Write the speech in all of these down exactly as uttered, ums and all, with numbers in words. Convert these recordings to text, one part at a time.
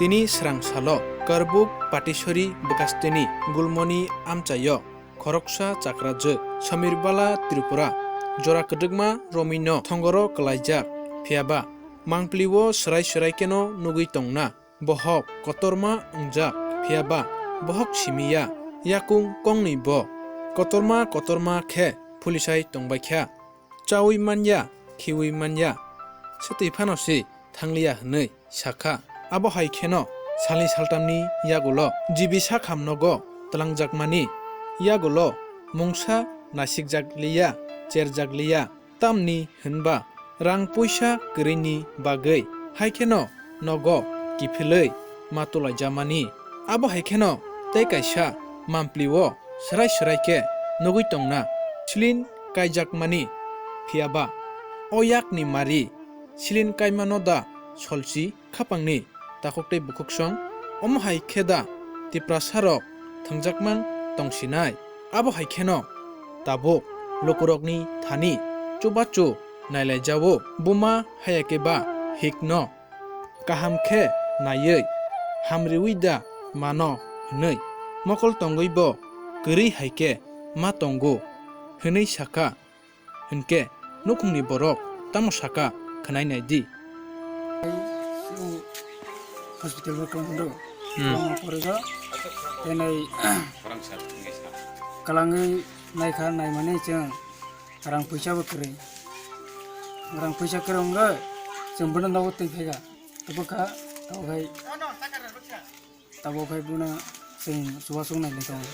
Tini srang salo Karbuk Patisori bwkasteni gulmoni amchaio khoroksa chakrajwk Samir Bala Tripura jora kwdwkma romwino thongoro kwlaijak, phiyaba mangpilio swrai swrai kheno nugwi tongna. Bohok kotorma wngjak, phiyaba bohok simiya, yakung kongni bo kotorma kotorma khe phulisai tongbaikha. Chaui manya, khiui manya, swtwi phano se thangliya hwnwi sakha. Abo hai kheno salni saltamni yagulo jibi sakham nogo twlangjakmani yagulo mungsa naisikjakliya, cherjakliya. Tamni hwnba rang puisa kwrwini bagwi hai kheno nogo kiphilwi ma tulaijamani. Abo hai kheno tei kaisa mamplio swrai swrai khe nugwi tongna silin kaijakmani. Phiyaba o yakni mari silin kaimano da solsi khapangni takhuk tei bukhuksong? Omo hai khe da Tiprasarok thwngjakmang tongsinai? Abo hai kheno tabuk lukurokni thani chubachu nailaijao. Buma haya khe ba hikno kaham khe naiwi hamriwi da mano hwnwi mokol tongwi bo kwrwi hai khe ma tongo hwnwi sakha. Hinkhe nukhungni borok tamo sakha khwnai nai di. Hospital bo kwlangdo. Hmm. Kwlangma pore do tenai kwlangwi naikha, naimani chwng rang puisa bo kwrwi. Rang puisa kwrwi wngwi chwng bono nogo twi phaikha. Tabukha, tabuk hai. Tabuk hai bono chwng chubachu nailai tongo.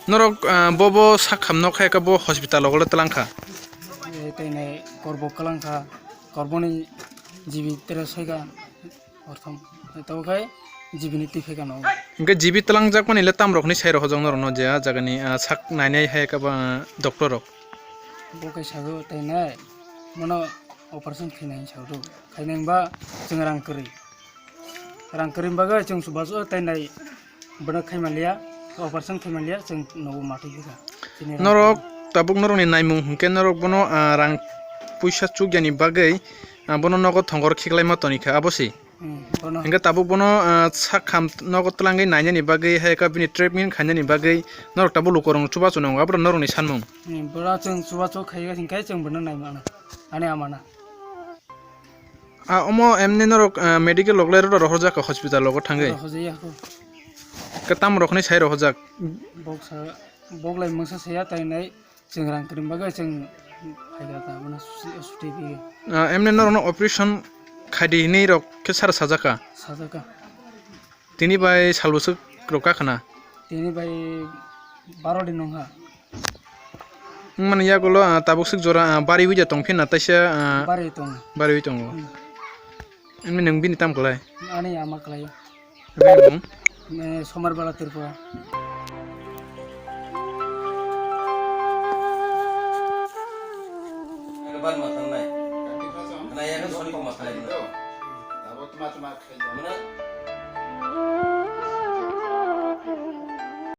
Norok, ah, bo, bo sakham nok hai khe bo hospital o le twlang kha? Eh, tei nai korbo kwlang kha, korboni jibi tere soika orthom. Tabuk hai jibi ni twi phaika no. Hinkhe jibi twlang jakmani le tam rok ni sai rok hojong norok no je ah jaga ni, ah, sak nainai hai khe ba, ah, doctor rok? Bo khe sago tei nai mono operation khainai sago. Khainai ba chwng rang kwrwi. Rang kwrwini bagwi chwng chubachu tei nai bono khai manliya, operation khai manliya, chwng nogo matwi kha. Chini rang Norok kwrwi. Tabuk norokni naimung hwnkhe norok bono, ah, rang puisa chukyani bagwi, ah, bono nogo thongor khiklaima tonikha, abo se? Hmm, bono. Hwnkhe tabuk bono, ah, sakham nogo twlangwi nainani bagwi, hai khe bini treatment khainani bagwi norok tabuk lukurokno chubachu nango, abo norokni sanmung? Hmm, bono chwng chubachu khaiya hwnkhe chwng bono naimano, ani amana. Ah, omo emni norok, ah, medical rok lai rw rohorjak kha hospital rogo thangwi? Rohorjaya kho. Khe tam rok hinwi sai rohorjak? Bok sa, bok lai mungsa saya tai nai chwng rang kwrwini bagwi chwng phaikha ta bono suti, suti phi. Ah, emni norokno operation khaidi hinwi rok khe sar sajak kha? Sajak kha. Tini bai sal bwswk rok kha khna? Tini bai baro din wngkha. Wngmani yagulo, ah, tabuk swk jora, ah, bariwi da tong phina taisa, ah, bariwi tongo. Bariwi tongo. Hmm. Wngmani nwng bini tam kwlai? Ani ama kwlai. Bini mung? Eh, Somar Bala Tripura.